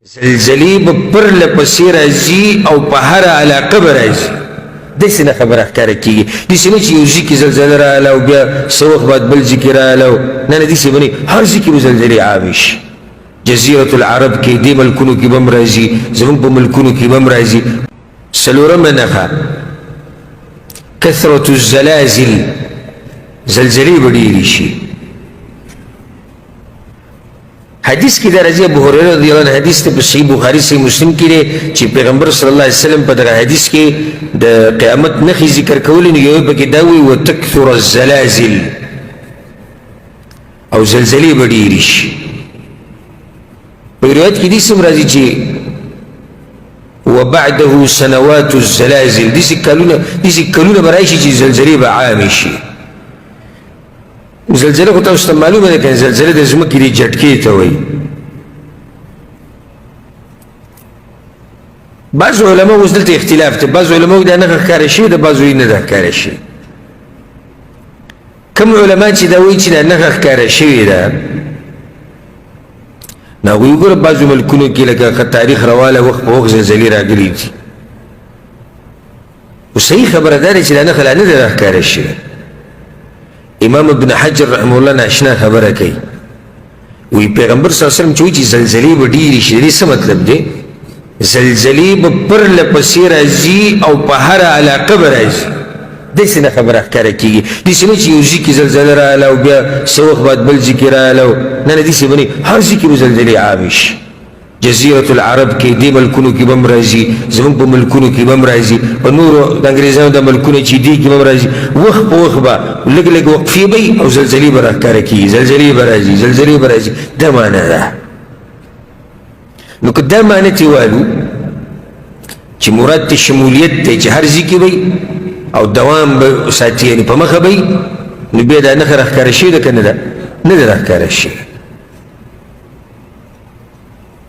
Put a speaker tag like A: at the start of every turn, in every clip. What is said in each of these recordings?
A: زلزلې به پرله پسې راځي او په هره علاقه به راځي. داسې نه خبره ښکاره کېږي، داسې نه چې یو ځای کې زلزله راغله او بیا څه وخت بعد بل ځای کې راغله، نه نه، داسې به نه، هر ځای کې به زلزلې عامې شي. جزیرة العرب کې، دې ملکونو کې به هم راځي، زموږ په ملکونو کې به هم راځي. څلورمه نښه کثرة الزلازل، زلزلې به ډېرې شي. حدیث کې دا راځي، ابو هريره رضی الله عنه حدیث ته په صحیح بخاري صحیح مسلم کې دی چې پیغمبر صلی الله علیه وسلم په دغه حدیث کې د قیامت نښې ذکر کولې، نو یو پکې دا وایي وتکثر الزلازل، او زلزلې به ډېرې شي. په روایت کې داسې هم راځي چې وبعده سنوات الزلازل، داسې کلونه، داسې کلونه به راشي چې زلزلې به عامې شي. زلزله خو تاسو ته معلومه ده که زلزله د ځمکې د جټکې ته وایي. بعض علما اوس دلته اختلاف دی، بعض علما دا نښه ښکاره شوې ده، بعضو یې نه ده ښکاره شوې. کوم علما چې دا وایي چې دا نښه ښکاره شوې ده، نو هغوی وګوره بعضو ملکونو کې لکه تاریخ رواله وخت په وخت زلزلې راغلي دي. خو صحیح خبره دا ده چې دا نښه لا نه ده راښکاره شوې. امام ابن حجر رحمه الله ناشنا خبره کوي، وی پیغمبر صلی الله علیه وسلم چې وایي چې زلزلې به ډېرې شي، د دې څه مطلب دی؟ زلزلې به پرله پسې راځي او په هره علاقه به راځي. داسې نه خبره ښکاره کېږي، داسې نه چې یو ځای کې زلزله راغله او بیا څه وخت بعد بل ځای کې راغله، نه نه، داسې به نه، هر ځای کې به زلزلې عامې شي. جزیرة العرب کې، دې ملکونو کې به هم راځي، زموږ په ملکونو کې به هم راځي، په نورو د انګریزانو د ملکونو چې دي کې به هم راځي. وخت په وخت به لږ لږ وقفې به وي او زلزلې به راښکاره کېږي، زلزلې به راځي، زلزلې به راځي. دا معنا ده. نو که دا معنی ترې والو چې مراد ته شمولیت دی چې هر ځای کې به او دوام به ساتي، یعنې په مخه به وي، نو بیا دا نښه راښکاره شوې ده که نه ده؟ نه ده راښکاره شوې.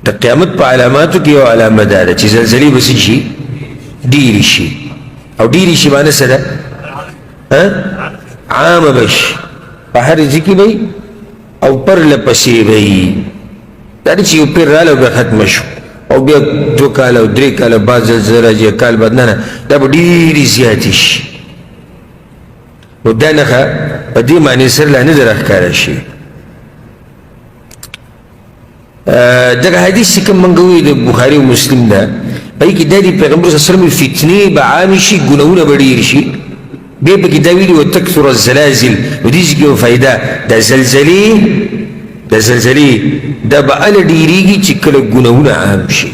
A: د قیامت په علاماتو کې یو علامه دا ده چې زلزلې به څه شي؟ ډېرې شي. او ډېرې شي معنی څه ده؟ عامه به شي، په هر ځای کې به او پرله پسې به وي. دا نه چې یو پیر راغلی او بیا ختمه شو او بیا 2 کاله او 3 کاله بعد زلزله راځي، کال بعد، نه نه، دا به ډېرې زیاتې شي. نو دا نښه په دې معنی سره لا نه ده راښکاره شوې. دغه حدیث چې کوم مونږ وایو د بخاري او مسلم ده، په هغې کې دا دي پیغمبر صلی الله علیه وسلم فتنې به عامې شي، ګناهونه به ډېر شي. بیا پکې دا ویلي وتکثر الزلازل. نو دې ځای کې یوه فایده، د زلزلې، د زلزلې دا به هله ډېرېږي چې کله ګناهونه عام شي.